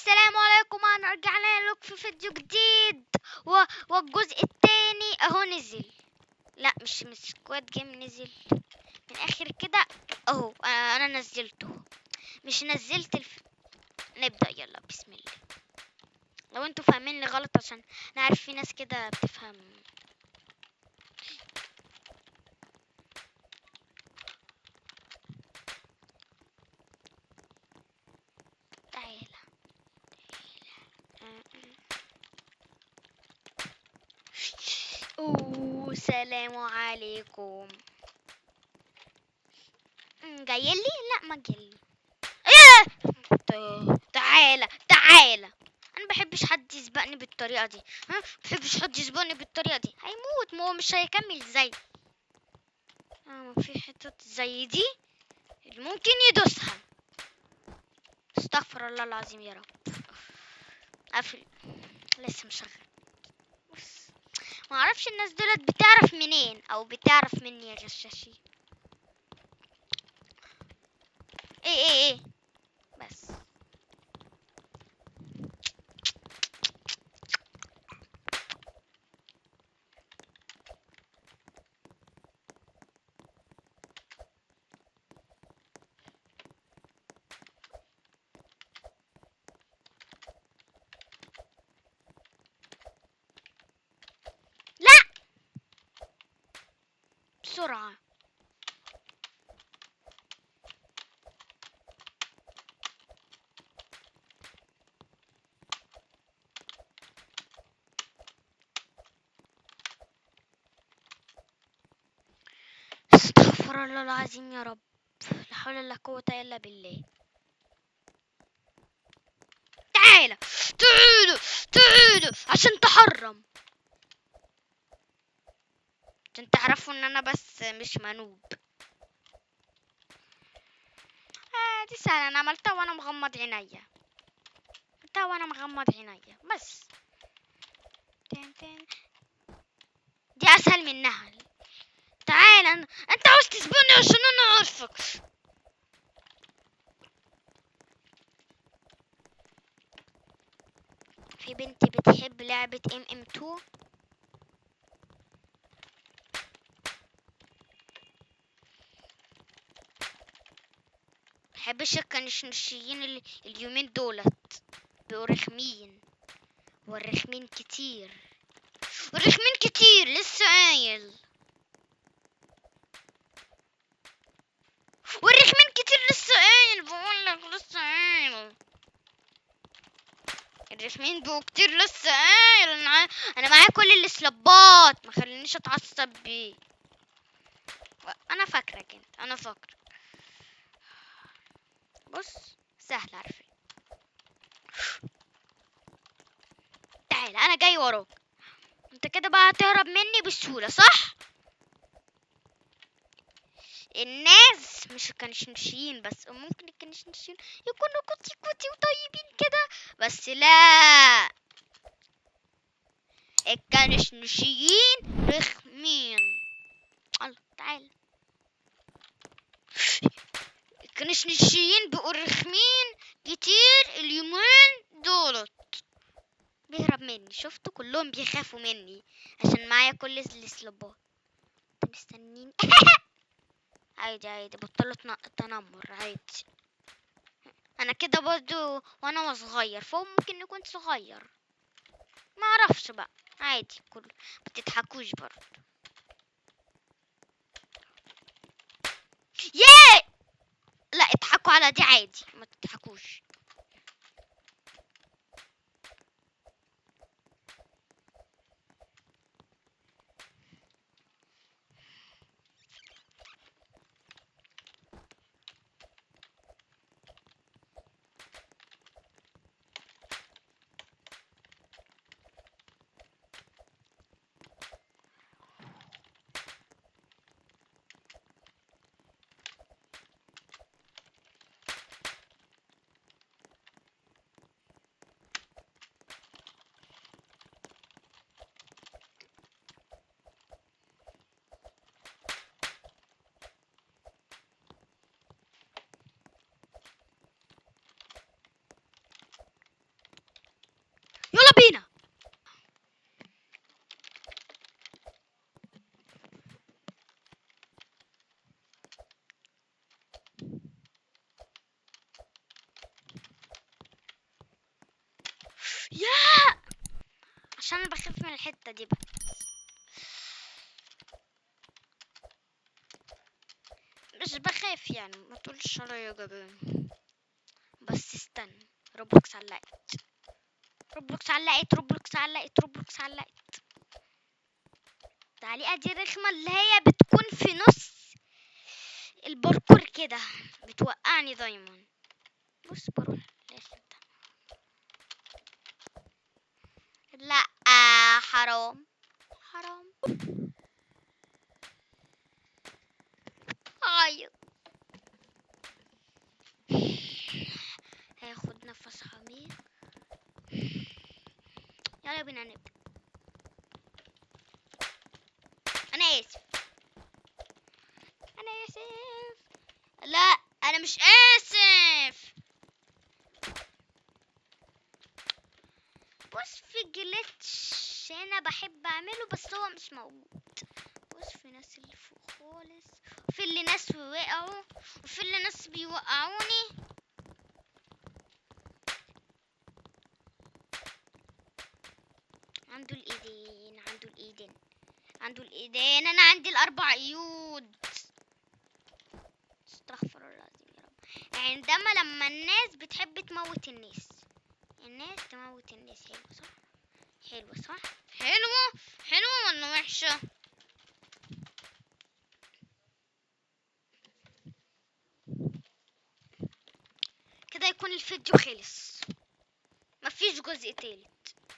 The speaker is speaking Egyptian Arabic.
السلام عليكم. انا رجعنا لكم في فيديو جديد والجزء الثاني اهو نزل. لا مش Squid Game نزل من اخر كده اهو، انا نزلته، مش نزلت نبدأ يلا بسم الله. لو انتوا فاهميني غلط عشان انا عارف في ناس كده بتفهم. تعالى اوه سلام عليكم. جايلي؟ لا ما جايلي. ايه تعالى تعالى، انا بحبش حد يسبقني بالطريقة دي. ها بحبش حد يسبقني بالطريقة دي، هيموت، ما هو مش هيكمل زي ما في حتت زي دي اللي ممكن يدوسها. استغفر الله العظيم يا رب. قفل لسه مشغل. بص ما اعرفش الناس دولت بتعرف منين او بتعرف مني يا غشاشين. ايه ايه ايه بس. لا بسرعة. استغفر الله العظيم يا رب، لا حول ولا قوة إلا بالله. تعالى تعالى تعالى عشان تحرم، عشان تعرفوا ان انا بس مش منوب. دي سهلة، انا عملتها وانا مغمض عينيا، عملتها وانا مغمض عينيا بس. تن تن. دي اسهل منها. تعال انت عاوز تسبقني عشان انا عارفك. في بنت بتحب لعبة MM2. بحبش الكنشنشيين اليومين دولت، بيبقوا رخمين، والرخمين كتير، والرخمين كتير لسه قايل، والرخمين كتير لسه قايل، بقول لك لسه قايل، الرخمين بقوا كتير لسه قايل. انا معايا كل الاسلابات، ما خلينيش اتعصب بيه. انا فاكرك انت، انا فاكرك. بص سهل عارفين. تعال انا جاي وراك، انت كده بقى هتهرب مني بسهولة صح؟ الناس مش الكنشنشيين بس، ممكن الكنشنشيين يكونوا كوتي كوتي وطيبين كده بس، لا الكنشنشيين رخمين. الله تعال، الكنشنشيين بقوا رخمين كتير اليومين دولت. بيهرب مني، شفتوا كلهم بيخافوا مني عشان معايا كل السلوبات. انت مستنيني؟ عادي عادي، بطلوا تنمر عادي. انا كده برضو وانا صغير، فهو ممكن يكون صغير ما اعرفش بقى، عادي كله ما تضحكوش برضو. ياه لا اضحكوا على دي عادي، ما تضحكوش. يا عشان انا بخاف من الحتة دي بقى. مش بخاف يعني، ما تقولش عليا جبان. بس استنى، Roblox علقت، Roblox علقت، Roblox علقت، Roblox علقت. التعليقة دي رخمة اللي هي بتكون في نص الباركور كده، بتوقعني دايما. بص بروح للاخر ده. لا حرام حرام. عيط. هاخد نفس عميق. يلا بينا نبدأ. انا اسف، انا اسف. لا انا مش اسف. بص في جليتش هنا بحب اعمله بس هو مش موجود. بص في ناس اللي فوق خالص، وفي اللي ناس وقعوا، وفي اللي ناس بيوقعوني. عنده الايدين، عنده الايدين، عنده الايدين. انا عندي الاربع ايود. استغفر الله العظيم يا رب. عندما لما الناس بتحب تموت الناس، الناس تموت الناس. حلو صح؟ حلو صح؟ حلوة حلوة ولا وحشة؟ كده يكون الفيديو خلص، مفيش جزء تالت.